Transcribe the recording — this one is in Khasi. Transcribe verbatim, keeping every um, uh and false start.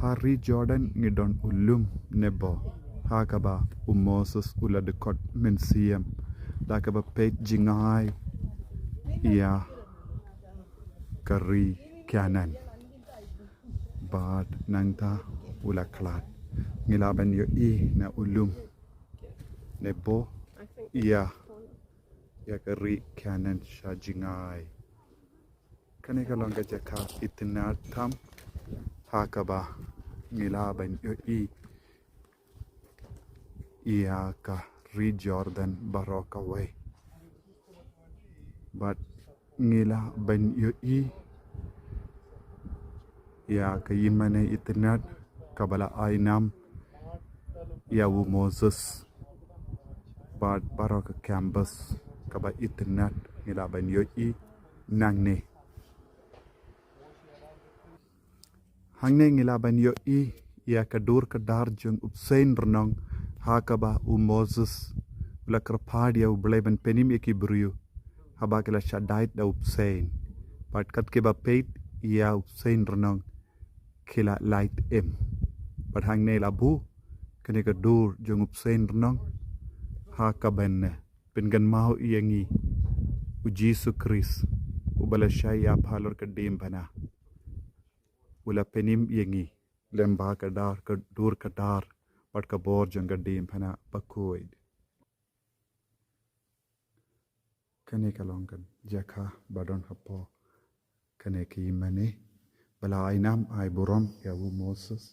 Ha ri Jordan ngi don u lum Nebo, ha kaba u Moses u la dkot mynsiem da kaba peit jngai ïa ka ri Kanaan. Bad nangta u la khlad. Ngi lah ban ïohi na u lum Nebo ïa, ïa ka ri Kanaan sha jngai. Kane ka long ka jaka itynnad tam, ha kaba ngi lah ban ïohi ïa ka ri Jordan baroh kawei. Bad ngi lah ban ïohi ïa ka ïingmane itynnad kaba la ai nam ïa u Moses. Bad baroh ka campus kaba itynnad ngi lah ban ïohi nangne. Hangne ngi lah ban ïohi ïa ka dur ka dar jong u bseiñ rnong, ha kaba u Moses u la kyrpad ïa U Blei ban pynim ïa ki briew haba ki la shah dait da u bseiñ. Bad kat kiba peit ïa u bseiñ rnong ki la lait im. Bad hangne la buh kane ka dur jong u bseiñ rnong, ha kaban pynkynmaw ïa ngi u Jisu Khrist uba la shah ïap halor ka diengphna. U la pynim ïa ngi lem bad ka dar, ka dur ka dar bad ka bor jong ka diengphna bakhuid. Kane ka long ka jaka ba don hapoh kane ka ïingmane ba la ai nam ai burom ïa u Moses.